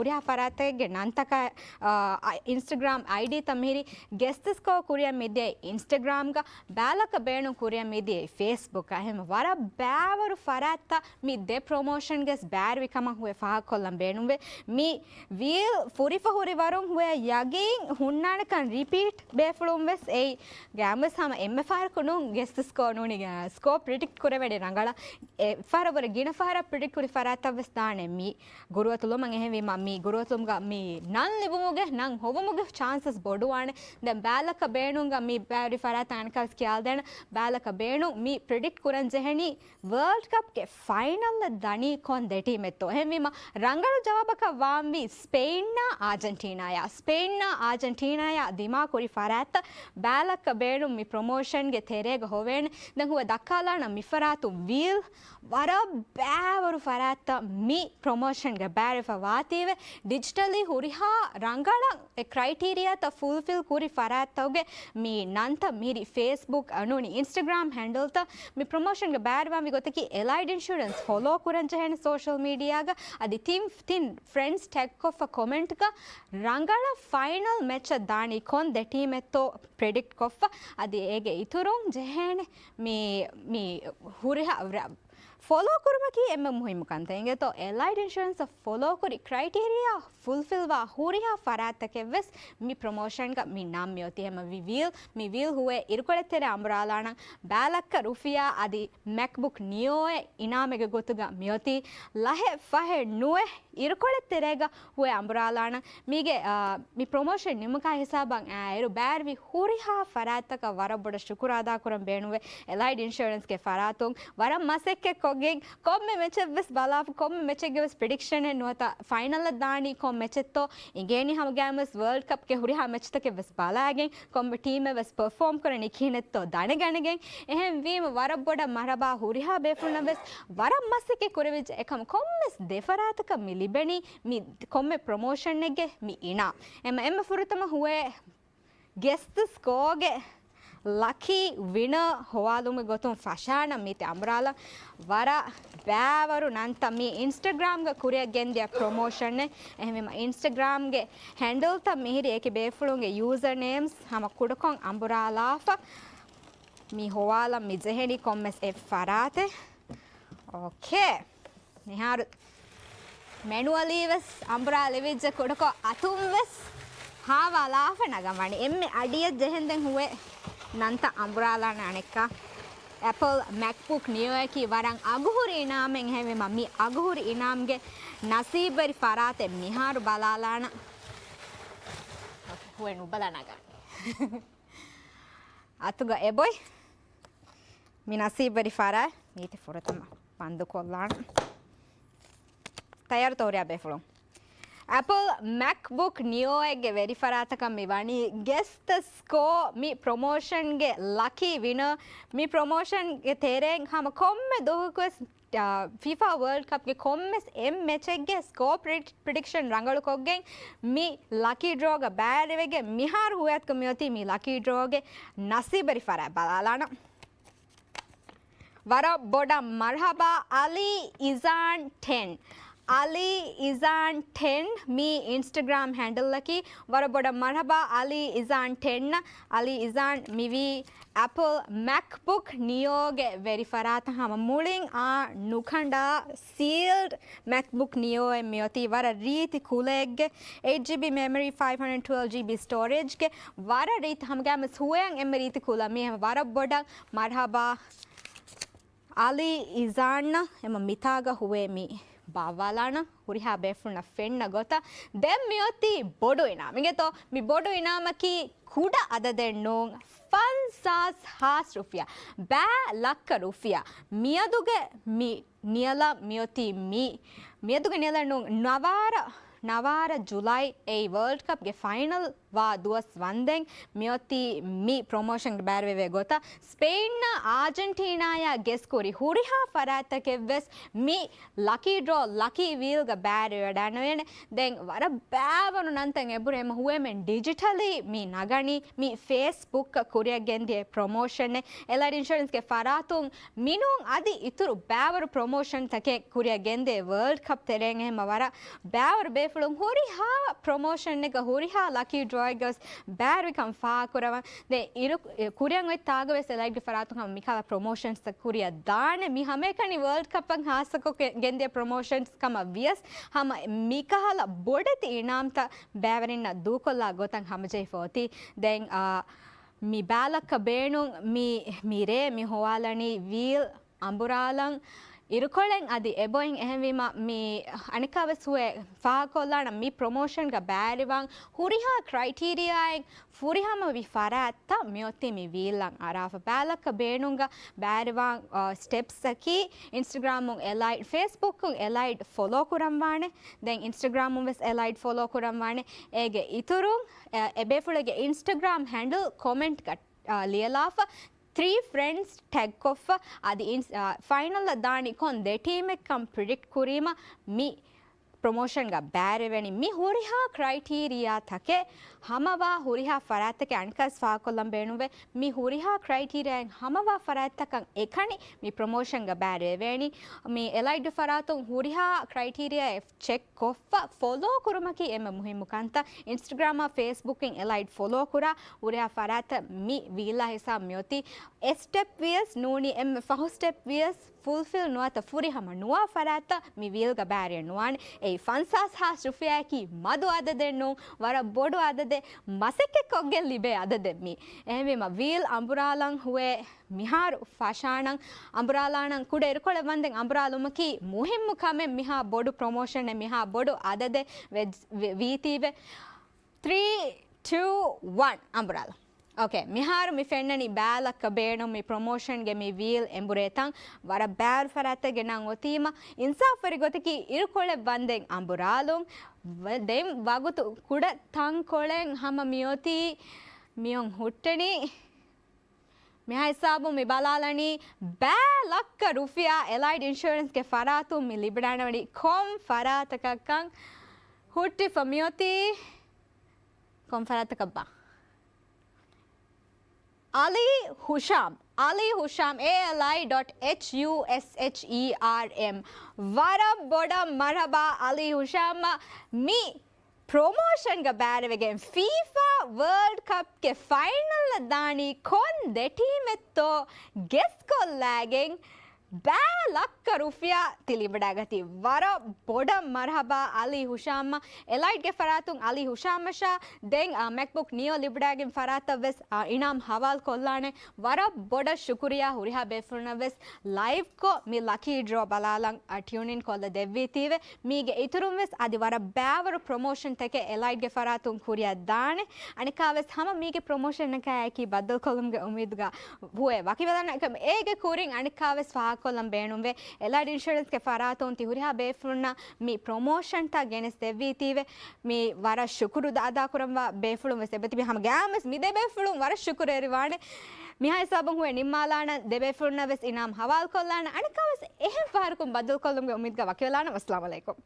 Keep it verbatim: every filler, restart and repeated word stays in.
ހުރިހާ ފަރާތެއްގެ ނަންތަކާ، އާ، އަ، އިންސްޓަގްރާމް އައިޑީތައް މިހިރީ ގެސްތަސްކޯ ކުރިއަށް މިދިޔައީ އިންސްޓަގްރާމްގަ، ބައިލަކަށް ބޭނުން ކުރިއަށް މިދިޔައީ ފޭސްބުކް. އެހެން ވަރަށް ބައިވަރު ފަރާތްތައް މި ދެ ޕްރޮމޯޝަންގެސް ބައިވެރިވި ކަމަށް ހުވެ ފާހަގަކޮށްލަން ބޭނުންވޭ. މި ވީލް ފުރިފަ ހުރި ވަރުން ހުވެ ޔަގީން ހުންނާނެކަން ރިޕީޓް ބޭފުޅުން ވެސް އެއީ. ގައިމުވެސް ހަމަ އެންމެ ފަހަރަކު ނޫން ގެސްތަސްކޯ ނޫނީ، ސްކޯ ޕްރިޑިކްޓް ކުރެވޭނެ ރަނގަޅަށް. އެއް ފަހަރަށް ވުރެ ގިނަ ފަހަރަށް ޕްރިޑިކްޓް ކުރި ފަރާތްތައް ވެސް ދާނެ މި ގުރުއަތުލުމަށް. އެހެންވީމަ މި ގުރުއަތުލުމުގަ މި ނަން ލިބުމުގެ، ނަން ހޮވުމުގެ ޗާންސަސް ބޮޑުވާނެ. ދެން ބައިލަކަށް ބޭނުންގަ މި ބައިވެރި ފަރާތަށް އަނެއްކާވެސް ކިޔާލަދޭނަ، ބައިލަކަށް ބޭނުން މި ޕްރިޑިކްޓް ކުރަން ޖެހެނީ ވަރލްޑް ކަޕްގެ ފައިނަލްއަށް ދަނީ ކޮން ދެ ޓީމެއްތޯ. އެހެންވީމަ ރަނގަޅު ޖަވާބަކަށް ވާންވީ ސްޕެއިންއާ އާޖެންޓީނާއާ. ސްޕެއިންއާ އާޖެންޓީނާއާ ދިމާކުރި ފަރާތްތައް ބައިލަކަށް ބޭނުން މި ޕްރޮމޯޝަންގެ ތެރޭގަ ހޮވޭނެ. ދެން ހުވެ ދައްކާލާނަ މިފަރާތުން ވީލް ވަރަށް ބައިވަރު ފަރާތްތައް މި ޕްރޮމޯޝަންގަ ބައިވެފަ ވާތީވެ. ޑިޖިޓަލީ ހުރިހާ ރަނގަޅަށް އެ ކްރައިޓީރިއާތައް ފުލްފިލް ކުރި ފަރާތްތަކުގެ މި ނަންތައް މިހިރީ ފޭސްބުކް އަނޫނީ އިންސްޓަގްރާމް ހެންޑަލްތައް މި ޕްރޮމޯޝަންގަ ބައިވެރިވާންވީ ގޮތަކީ އެލައިޑް އިންޝުރެންސް ފޮލޯ ކުރަން ޖެހޭނެ ސޯޝަލް މީޑިއާގަ. އަދި ތިން، ތިން ފްރެންޑްސް ޓެގްކޮށްފަ ކޮމެންޓްގަ ރަނގަޅަށް ފައިނަލް މެޗަށް ދާނީ ކޮން ދެ ޓީމެއްތޯ ޕްރެޑިކްޓް ކޮށްފަ. އަދި އޭގެ އިތުރުން ޖެހޭނެ މި، މި ހުރިހާ ރ-، ފޮލޯ ކުރުމަކީ އެންމެ މުހިއްމު ކަންތައް. އިނގޭތޯ އެލައިޑް އިންޝުރެންސް ފޮލޯ ކުރި ކްރައިޓީރިއާ ފުލްފިލްވާ ހުރިހާ ފަރާތްތަކެއް ވެސް މި ޕްރޮމޯޝަންގަ މި ނަން މިއޮތީ. ހަމަ ވި-، ވީލް، މި ވީލް ހުވޭ އިރުކޮޅެއް ތެރޭ އަނބުރާލާނަން ބައިލައްކަ ރުފިޔާ އަދި މެކްބުކް ނިއޯއެއް އިނާމެއްގެ ގޮތުގަ މިއޮތީ. ލަހެއް ފަހެއް ނުވެ އިރުކޮޅެއް ތެރޭގަ ހުވެ އަނބުރާލާނަން. މީގެ، އާ، މި ޕްރޮމޯޝަން ނިމުމުގެ ހިސާބަށް އާއިރު ބައިވެރިވި ހުރިހާ ފަރާތްތަކަށް ވަރަށް ބޮޑަށް ޝުކުރު އަދާކުރަން ބޭނުންވޭ. އެލައިޑް އިންޝުރެންސްގެ ފަރާތުން ވަރަށް މަސައްކަތް ކޮށްގެން ކޮންމެ މެޗެއް ވެސް ބަލާފަ، ކޮންމެ މެޗެއްގެ ވެސް ޕްރެޑިކްޝަނެއް ނުވަތަ ފައިނަލަށް ދާނީ ކޮން މެޗެއްތޯ އިނގޭނީ. ހަމަ ގައިމުވެސް ވަރލްޑް ކަޕްގެ ހުރިހާ މެޗްތަކެއް ވެސް ބަލާގެން ކޮންމެ ޓީމެއް ވެސް ޕަރފޯމް ކުރަނީ ކިހިނެއްތޯ ދަނެގަނެގެން. އެހެންވީމަ ވަރަށް ބޮޑަށް މަރުހަބާ ހުރިހާ ބޭފުޅުންނަށް ވެސް ވަރަށް މަސައްކަތް ކުރެވިއްޖެ. އެކަމަކު ކޮންމެސް ދެ ފަރާތަކަށް މި ލިބެނީ މި ކޮންމެ ޕްރޮމޯޝަނެއްގެ މި އިނާމް. އެމަ، އެންމެ ފުރަތަމަ ހުވޭ ގެސްތަސްކޯގެ ލަކީ ވިނަރ ހޮވާލުމުގެ ގޮތުން ފަށާނަން މީތި އަނބުރާލަން. ވަރަށް ބައިވަރު ނަންތައް މި އިންސްޓަގްރާމްގަ ކުރިއަށް ގެންދިޔަ ޕްރޮމޯޝަނެއް. އެހެންވީމަ އިންސްޓަގްރާމްގެ ހެންޑަލްތައް މިހިރީ އެކި ބޭފުޅުންގެ ޔޫޒަރ ނޭމްސް ހަމަ ކުޑަކޮށް އަނބުރާލާފަ މި ހޮވާލަން މި ޖެހެނީ ކޮންމެސް އެއް ފަރާތެއް. އޯކޭ. މިހާރު މެނުއަލީ ވެސް އަނބުރާ ލިބިއްޖެ ކުޑަކޮށް އަތުން ވެސް ހާވާލާފަ ނަގަން ވަނީ. އެންމެ އަޑިއަށް ޖެހެންދެން ހުވޭ ނަންތައް އަނބުރާލާނެ އަނެއްކާ. އެޕަލް މެކްބުކް ނިއޯއަކީ ވަރަށް އަގުހުރި އިނާމެއް. އެހެންވީމަ މި އަގުހުރި އިނާމްގެ ނަސީބުވެރި ފަރާތެއް މިހާރު ބަލާލާނަން. ހުވެ ނުބަލާ ނަގަން. އަތުގަ އެބޮތް. މި ނަސީބުވެރި ފަރާތް މީތި ފުރަތަމަ ބަންދުކޮށްލާނަން. ތައްޔާރުތޯ ހުރިހާ ބޭފުޅުން؟ އެޕަލް މެކްބުކް ނިއޯއެއްގެ ވެރިފަރާތަކަށް މި ވަނީ ގެސްތަސްކޯ. މި ޕްރޮމޯޝަންގެ ލަކީ ވިނަރ. މި ޕްރޮމޯޝަންގެ ތެރެއިން ހަމަ ކޮންމެ ދުވަހަކުވެސް، އާ، ފިފާ ވަރލްޑް ކަޕްގެ ކޮންމެސް އެއް މެޗެއްގެ ސްކޯ ޕްރިޑި-، ޕްރިޑިކްޝަން ރަނގަޅުކޮށްގެން މި ލަކީ ޑްރޯގަ ބައިވެގެން މިހާރު ހުވައިދުކޮށް މިއޮތީ މި ލަކީ ޑްރޯގެ ނަސީބުވެރި ފަރާތް ބަލާލާނަން. ވަރަށް ބޮޑަށް މަރުހަބާ އަލީ އިޒާން ޓެން. އަލީ އިޒާން ޓެން މީ އިންސްޓަގްރާމް ހެންޑަލްއަކީ. ވަރަށް ބޮޑަށް މަރުހަބާ އަލީ އިޒާން ޓެންއަށް. އަލީ އިޒާން މިވީ އެޕަލް މެކްބުކް ނިއޯގެ ވެރިފަރާތަށް ހަމަ މުޅިން އާ ނުކަނޑާ ސީލްޑް މެކްބުކް ނިއޯއެއް މިއޮތީ. ވަރަށް ރީތި ކުލައެއްގެ، އެއިޓް ޖީބީ މެމަރީ، ފައިވް ހަންޑްރެޑް ޓްވެލްވް ޖީބީ ސްޓޯރޭޖްގެ. ވަރަށް ރީތި ހަމަގައިމުވެސް ހުވަޔަށް އެންމެ ރީތި ކުލަ. މީ ހަމަ ވަރަށް ބޮޑަށް މަރުހަބާ އަލީ އިޒާންއަށް. އެމަ މިތާގަ ހުވޭ މި ބާއްވާލާނަން ހުރިހާ ބޭފުޅުންނަށް ފެންނަ ގޮތަށް. ދެން މިއޮތީ ބޮޑު އިނާމް. އިނގޭތޯ މި ބޮޑު އިނާމަކީ ކުޑަ އަދަދެއް ނޫން، ފަންސާސް ހާސް ރުފިޔާ، ބައި ލައްކަ ރުފިޔާ. މިއަދުގެ މި ނިޔަލަށް މިއޮތީ މި، މިއަދުގެ ނިޔަލަށް ނޫން، ނަވާރަ، ނަވާރަ ޖުލައި އެއީ ވަރލްޑް ކަޕްގެ ފައިނަލް ވާ ދުވަސް ވަންދެން މިއޮތީ މި ޕްރޮމޯޝަން ބައިވެރިވޭ ގޮތަށް. ސްޕެއިންނާ އާޖެންޓީނާޔާ ގެސްކުރި ހުރިހާ ފަރާތްތަކެއްވެސް މި ލަކީ ޑްރޯ، ލަކީ ވީލްގަ ބައިވެރިވެވަޑައިގަނެވޭނެ. ދެން ވަރަށް ބައިވަރު ނަންތައް އެބުރޭ ހުވައިމެން ޑިޖިޓަލީ މި ނަގަނީ. މި ފޭސްބުކް ކުރިއަށް ގެންދިޔަ ޕްރޮމޯޝަނެއް. އެލައިޑް އިންޝުރެންސްގެ ފަރާތުން މިނޫން އަދި އިތުރު ބައިވަރު ޕްރޮމޯޝަންތަކެއް ކުރިއަށް ގެންދޭ ވަރލްޑް ކަޕް ތެރެއިން. އެހެންމަ ވަރަށް ބައިވަރު ބޭފުޅުން ހުރިހާ ޕްރޮމޯޝަނެއްގަ ހުރިހާ ލަކީ ޑްރޯއެއްގަވެސް ބައިވެރިކަން ފާހަގަކުރަވަން. ދެން އިރު، ކުރިއަށް އޮތް ތާގަވެސް އެލައިޑްގެ ފަރާތުން ހަމަ މިކަހަލަ ޕްރޮމޯޝަންސްތައް ކުރިއަށް ދާނެ. މި ހަމައެކަނި ވަރލްޑް ކަޕަށް ހާއްސަކޮށް ގެ-، ގެންދިޔަ ޕްރޮމޯޝަންސް ކަމަށް ވިޔަސް ހަމަ މިކަހަލަ ބޮޑެތި އިނާމްތައް ބައިވެރިންނަށް ދޫކޮށްލާ ގޮތަށް ހަމަޖެހިފަ އޮތީ. ދެން، އާ، މި ބައިލައްކަ ބޭނުން މި، މި ރޭ މި ހޮވާލަނީ ވީލް އަނބުރާލަން އިރުކޮޅެއް އަދި އެބޮތް. އެހެންވީމަ މި އަނެއްކާވެސް ހުވެ ފާހަގަކޮށްލާނަން މި ޕްރޮމޯޝަންގަ ބައިވެރިވާން ހުރިހާ ކްރައިޓީރިއާއިން ފުރިހަމަވި ފަރާތްތައް މިއޮތީ މި ވީލްއަށް އަރާފަ. ބައިލައްކަ ބޭނުންގަ ބައިވެރިވާން، އާ، ސްޓެޕްސްއަކީ އިންސްޓަގްރާމުން އެލައިޑް، ފޭސްބުކުން އެލައިޑް ފޮލޯ ކުރަންވާނެ. ދެން އިންސްޓަގްރާމުން ވެސް އެލައިޑް ފޮލޯ ކުރަންވާނެ. އޭގެ އިތުރުން، އެ، އެބޭފުޅެއްގެ އިންސްޓަގްރާމް ހެންޑްލް ކޮމެންޓްގަ، އާ، ލިޔެލާފަ ތްރީ ފްރެންޑްސް ޓެގްކޮށްފަ އަދި އިންސް-، އާ، ފައިނަލްއަށް ދާނީ ކޮން ދެ ޓީމެއްކަން ޕްރިޑިކްޓް ކުރީމަ މި ޕްރޮމޯޝަންގަ ބައިވެރިވެނީ. މި ހުރިހާ ކްރައިޓީރިއާތަކެއް ހަމަވާ ހުރިހާ ފަރާތްތަކެއް އަނެއްކާވެސް ފާހަގަކޮށްލަން ބޭނުންވޭ. މި ހުރިހާ ކްރައިޓީރިއާއިން ހަމަވާ ފަރާތްތަކަށް އެކަނި މި ޕްރޮމޯޝަންގަ ބައިވެރިވެވޭނީ. މި އެލައިޑް ފަރާތުން ހުރިހާ ކްރައިޓީރިއާ ޗެކް ކޮށްފަ ފޮލޯ ކުރުމަކީ އެންމެ މުހިއްމު ކަންތައް. އިންސްޓަގްރާމާ ފޭސްބުކްއިން އެލައިޑް ފޮލޯ ކުރާ ހުރިހާ ފަރާތަށް މި ވީލާ ހިސާބު މިއޮތީ. އެއް ސްޓެޕް ވިޔަސް ނޫނީ އެންމެ ފަހު ސްޓެޕް ވިޔަސް ފުލްފިލް ނުވަތަ ފުރިހަމަ ނުވާ ފަރާތްތައް މި ވީލްގަ ބައިވެރި ނުވާނެ. އެއީ ފަންސާސް ހާސް ރުފިޔާއަކީ މަދު އަދަދެއް ނޫން، ވަރަށް ބޮޑު އަދަދެއް، މަސައްކަތްކޮށްގެން ލިބޭ އަދަދެއް މީ. އެހެންވީމަ ވީލް އަނބުރާލަން ހުވޭ މިހާރު ފަށާނަން، އަނބުރާލާނަން ކުޑަ އިރުކޮޅެއް ވަންދެން އަނބުރާލުމަކީ މުހިއްމު ކަމެއް. މިހާ ބޮޑު ޕްރޮމޯޝަނެއް، މިހާ ބޮޑު އަދަދެއް ވެ-، ވެ-، ވީތީވެ. ތްރީ، ޓޫ، ވަން އަނބުރާލަން. އޯކޭ، މިހާރު މި ފެންނަނީ ބައިލައްކަ ބޭނުން މި ޕްރޮމޯޝަންގެ މި ވީލް އެނބުރޭ ތަން. ވަރަށް ބައިވަރު ފަރާތެއްގެ ނަން އޮތީމަ، އިންސާފުވެރި ގޮތަކީ އިރުކޮޅެއް ވަންދެން އަނބުރާލުން. ވަ-، ދެން ވަގުތު ކުޑަ ތަންކޮޅެއް ހަމަ މިއޮތީ މިއޮން ހުއްޓެނީ. މިހާ ހިސާބުން މި ބަލާލަނީ ބައި ލައްކަ ރުފިޔާ އެލައިޑް އިންޝުރެންސްގެ ފަރާތުން މި ލިބިދާނެވަނީ ކޮން ފަރާތަކަށްކަން. ހުއްޓިފަ މިއޮތީ ކޮން ފަރާތަކަށްބާ؟ އަލީ ހުޝާމް. އަލީ ހުޝާމް، އޭ އެލް އައި ޑޮޓް އެޗް ޔޫ އެސް އެޗް އީ އާރް އެމް. ވަރަށް ބޮޑަށް މަރުހަބާ އަލީ ހުޝާމް. މި ޕްރޮމޯޝަންގަ ބައިވެގެން ފީފާ ވަރލްޑް ކަޕްގެ ފައިނަލްއަށް ދާނީ ކޮން ދެ ޓީމެއްތޯ ގެސްކޮށްލައިގެން ބައި ލައްކަ ރުފިޔާ ތި ލިބިވަޑައިގަތީ. ވަރަށް ބޮޑަށް މަރުހަބާ އަލީ ހުޝާމްއަށް. އެލައިޑްގެ ފަރާތުން އަލީ ހުޝާމަށާ ދެން، އާ، މެކްބުކް ނިއޯ ލިބިވަޑައިގެން ފަރާތަށް ވެސް، އާ، އިނާމް ހަވާލު ކޮށްލާނެ. ވަރަށް ބޮޑަށް ޝުކުރިއްޔާ ހުރިހާ ބޭފުޅުންނަށް ވެސް ލައިވްކޮށް މި ލަކީ ޑްރޯ ބަލާލަން، އާ، ޓިއުން އިން ކޮށްލަ ދެއްވީތީވެ. މީގެ އިތުރުން ވެސް އަދި ވަރަށް ބައިވަރު ޕްރޮމޯޝަންތަކެއް އެލައިޑްގެ ފަރާތުން ކުރިއަށް ދާނެ. އަނެއްކާވެސް ހަމަ މީގެ ޕްރޮމޯޝަނަކާއެކީ ބައްދަލުކޮށްލުމުގެ އުއްމީދުގަ ހުވޭ ވަކިވެލަން. އެކަމް އޭގެ ކުރިން އަނެއްކާވެސް ފާހަގަކޮށްލަން ބޭނުންވޭ. އެލައިޑް އިންޝުރެންސްގެ ފަރާތުން ތި ހުރިހާ ބޭފުޅުންނަށް މި ޕްރޮމޯޝަންތައް ގެނެސް ދެއްވީތީވެ. މި ވަރަށް ޝުކުރު އަދާކުރަންވާ ބޭފުޅުން ވެސް އެބަތިބި. ހަމަ ގައިމުވެސް މި ދެ ބޭފުޅުން ވަރަށް ޝުކުރުވެރިވާނެ. މިހާ ހިސާބުން ހުވެ ނިންމާލާނަން، ދެ ބޭފުޅުންނަށް ވެސް އިނާމް ހަވާލުކޮށްލާނަން. އަނެއްކާވެސް އެހެން ފަހަރަކުން ބައްދަލުކޮށްލުމުގެ އުއްމީދުގަ ވަކިވެލާނަން. ވައްސަލާމް އަލައިކުމް.